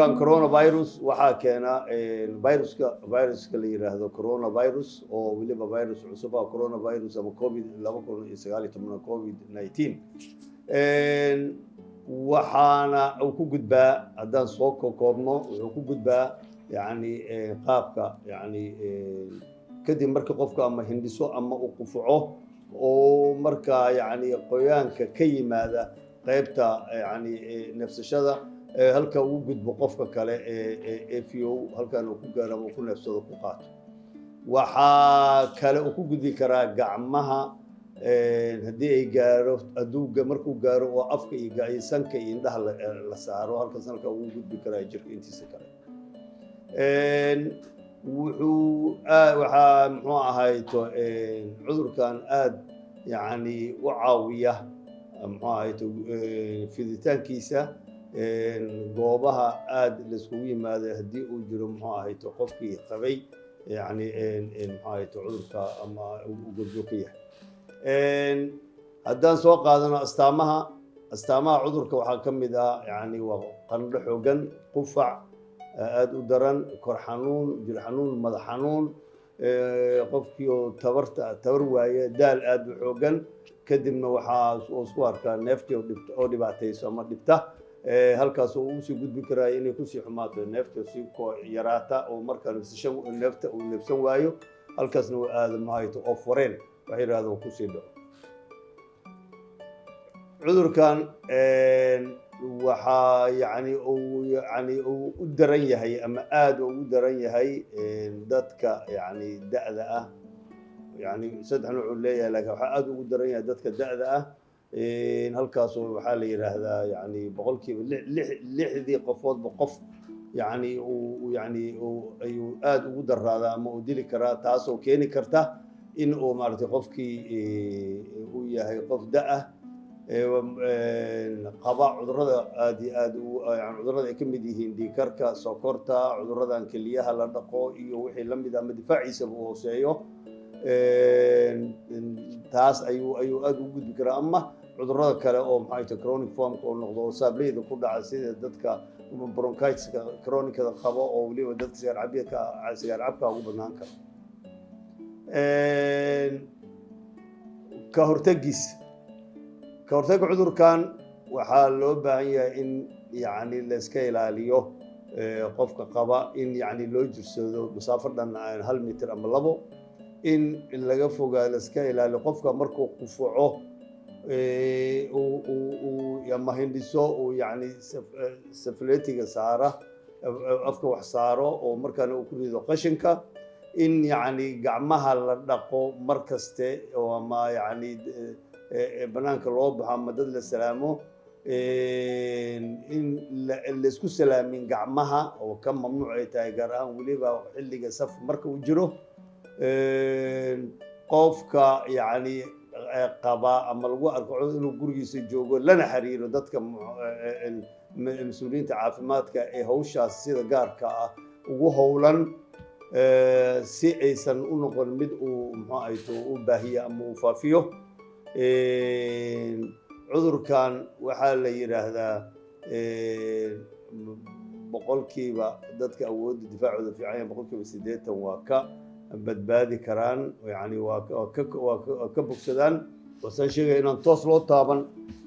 Cudurkan coronavirus waxaa keena viruska la yiraahdo coronavirus, oo weliba virus cusub ah, coronavirus ama COVID 2019, COVID-19. Waxaana uu ku gudbaa, haddaan soo koobno, wuxuu ku gudbaa yani qaabka yani kadib marka qofka ama hindhiso ama uu qufuco, oo markaa yani qoyaanka ka yimaada qaybta yani neefsashada halka uu gudbo qofka kale ee fo halkan uu ku gaaro ama uu ku neefsado ku qaato. Waxaa kale uu ku gudbi karaa gacmaha haddii ay gaaro, hadduu markuu gaaro oo afka iyo sanka iyo indhaha la saaro, halkaas halka ugu gudbi karaa jirka intiisa kale. Wuxuu waxaa muxuu ahayto cudurkan aad yani u caawiya muxuu ahayto fiditaankiisa goobaha aad laiskugu yimaado haddii uu jiro muxuu ahayto qofkii qabay yani muxuu ahayto cudurka ama uu goobjoog ka yahay. Haddaan soo qaadano astaamaha cudurka, waxaa ka mid ah yani waa qandho xoogan, qufac aada u daran, kor xanuun, jir xanuun, madax xanuun, qofkii oo tabar waaya, daal aada u xoogan. Kadibna waxaa oo isku arkaa neeftii oo dhibaatayso ama dhibta, halkaas oo usii gudbi karaayo inay kusii xumaato, neeftii oo sii yaraata, oo markaa neefsasho neefta uu neefsan waayo, halkaasna uu aado mahayto oo foreen waxay yidhahdo kusii dhaco. Cudurkan waxaa yani uu yani uu u daran yahay ama aada ugu daran yahay dadka yani da'da ah. Yani saddex nooc uu leeyahay, lakin waxaa aada ugu daran yahay dadka da'da ah. Halkaasoo waxaa la yidhaahdaa yani 6% lixdii qofoodba qof yani uu yani ayuu aada ugu daraadaa ama uu dili karaa, taasoo keeni karta in uu maaragtay qofkii uu yahay qof da-ah qaba cudurrada aad iyo aad yani cudurrada ay ka mid yihiin dhiigkarka, sokorta, cudurradan keliyaha la dhaqo iyo wixii la mid ah, ama difaaciisaba uu hooseeyo. Taas ayuu aada ugu gudbi karaa, ama cudurrada kale oo maxay tahay chronic formka oo noqdo oo saableyda ku dhaca, sida dadka bronchitiska chronicada qabo, oo weliba dadka sigaar cabka ugu badnaan karo. Ka hortagiis, ka hortagga cudurkan waxaa loo baahan yahay in yani la iska ilaaliyo qofka qaba, in yani loo jirsado masaafo dhan 1 mitir ama 2, in laga fogaado, la iska ilaaliyo qofka markuu qufuco ama hindhiso uu yani safletiga saara, afka wax saaro, oo markaana uu ku rido qashinka, in yani gacmaha la dhaqo mar kaste oo ama yani banaanka loo baxo ama dad la salaamo, in laisku salaamin gacmaha oo ka mamnuuc ay tahay, gaar ahaan weliba xilliga saf marka uu jiro. Qofka yani qaba ama lagu arko cudur inuu gurigiisa joogo, lana xiriiro dadka mas-uuliyiinta caafimaadka ee hawshaas sida gaarka ah ugu howlan, si aysan u noqon mid uu muxuu ahayto u baahiyo ama uu faafiyo. Cudurkan waxaa la yidhaahdaa boqolkiiba dadka awoodda difaacooda fiican yahay 80% waa ka badbaadi karaan, yani waa ka bogsadaan. Wasaan sheegaya inaan toos loo taaban,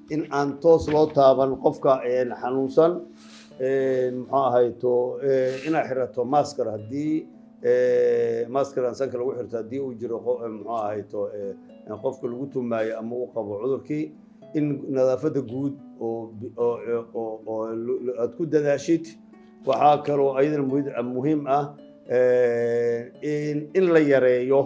in aan toos loo taaban qofka xanuunsan, muxuu ahayto inaad xirato maskar, haddii maskar aan sanka lagu xirto haddii uu jiro muxuu ahayto qofka lagu tumaayo ama uu qabo cudurkii, in nadaafadda guud oo aad ku dadaashid. Waxaa kaloo ayadana muhiim ah in la yareeyo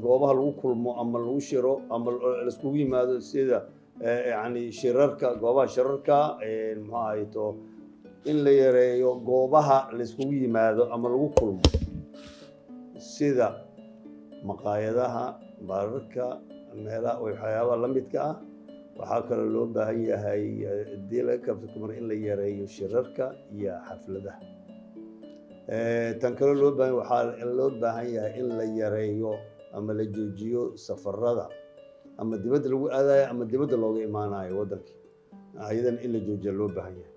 goobaha lagu kulmo ama lagu shiro ama laiskugu yimaado, sida yani shirarka, goobaha shirarka, muxuu ahayto in la yareeyo goobaha laiskugu yimaado ama lagu kulmo, sida maqaayadaha, baararka, meelaha waxyaabaha la midka ah. Waxaa kaloo loo baahan yahay, haddii laga kabso, in la yareeyo shirarka iyo xafladaha. Tan kaloo loo baahan, waxaa loo baahan yahay in la yareeyo ama la joojiyo safarada ama dibadda lagu aadayo ama dibadda looga imaanayo waddankii, ayadana in la joojiya loo baahan yahay.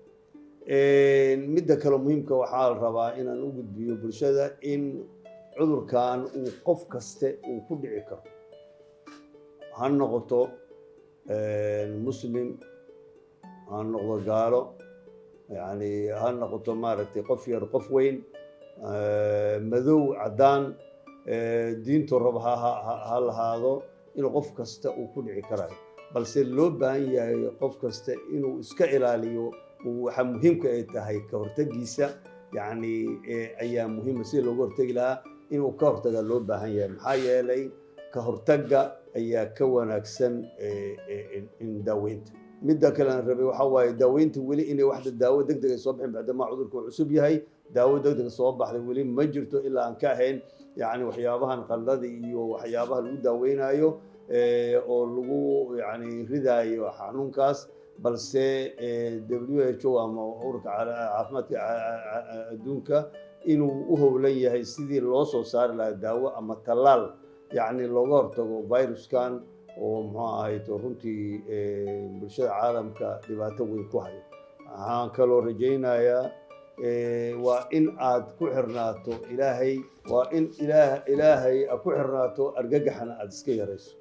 Midda kale muhiimka waxaa la rabaa inaan u gudbiyo bulshada in cudurkan uu qof kaste uu ku dhici karo, ha noqoto Muslim, ha noqdo gaalo, yani ha noqoto maaragtay qof yar, qof weyn, madow, caddaan, diintu rab ha lahaado, inuu qof kasta uu ku dhici karayo, balse loo baahan yahay qof kasta inuu iska ilaaliyo. Waxaa muhiimka ay tahay ka hortegiisa, yani ayaa muhiima sida looga hortegi lahaa, inuu ka hortaga loo baahan yahay, maxaa yeelay ka hortagga ayaa ka wanaagsan in daaweynta. Midda kale aan rabay waxaa waaye daaweynta weli inay waxda daawo deg deg ay soo bixin, bacdamaa cudurka uu cusub yahay. Daawo deg deg soo baxday weli ma jirto, ilaa aan ka ahayn yani waxyaabahan qandhada iyo waxyaabaha lagu daaweynayo oo lagu yani ridaayo xanuunkaas. Balse WHO ama Ururka Caafimaadka Adduunka inuu u howlan yahay sidii loo soo saari lahaa daawo ama tallaal yacni looga hortago viruskan oo muxuu ahayd runtii bulshada caalamka dhibaato weyn ku hayo. Waxaan kaloo rajaynayaa waa in aad ku xirnaato Ilaahay, waa in Ilaahay aad ku xirnaato, argagaxana aad iska yarayso.